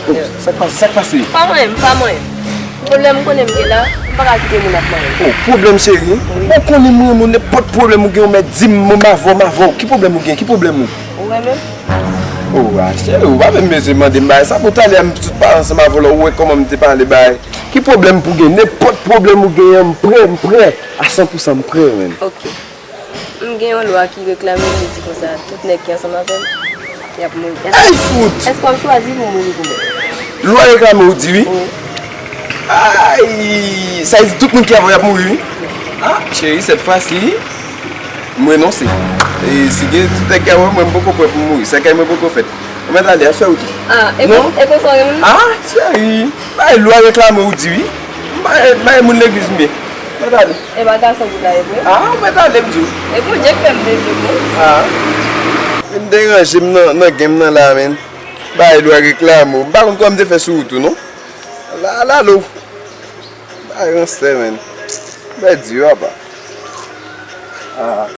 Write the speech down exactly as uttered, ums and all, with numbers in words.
Oh, sa k pase? Sa k pase? Pa manyen m, pa manyen m. Pwoblèm m konnen m gen la, m pa ka kite moun ap manyen m. Oh, pwoblèm cheri? Wi. Ou konnen m renmen w, nenpòt pwoblèm ou gen, ou mèt di m, m avè w, m avè w. Ki pwoblèm ou gen? Ki pwoblèm ou? Ou renmen m? Oh, ah, cheri, ou pa menm bezwen mande m bagay sa. Pou talè a m sot pale ansanm avè w la, ou wè kòman m te pale bagay. Ki pwoblèm pou gen? Nenpòt pwoblèm ou genyen, m prè, m prè. A san pou san, m prè, menn. Ok. M gen yon lwa ki reklame m, li di konsa, tout nèg ki ansanm avè m, y ap mouri. Ay, fout! Èske w ap chwazi pou mouri pou mwen? Lwa reklame w di wi? Wi. Ay! Sa vle di tout moun ki avè w y ap mouri wi? Ah, cheri, sèt fwa si, m renonse. E si gen tout nèg ki avè w, mwen m poko prè pou m mouri. Sèkèy mwen poko fèt. Ou mèt ale, al fè wout ou. Ah, e kon, e konsa w renmen m? Ah, cheri! Bay lwa reklame w di wi. M pa, m pa moun legliz m ye. Mèt ale. E pa gason pou ta ye vre? Ah, mèt ale m di w. E Bondye k fè m vle vle vre. Ah. Vin deranje m nan, nan game nan la, menn. Bay lwa reklame w. M pa konn kòman m te fè sou wout ou, non. La, la, lo. Bay ranse, menn. Bay di, papa. Ah.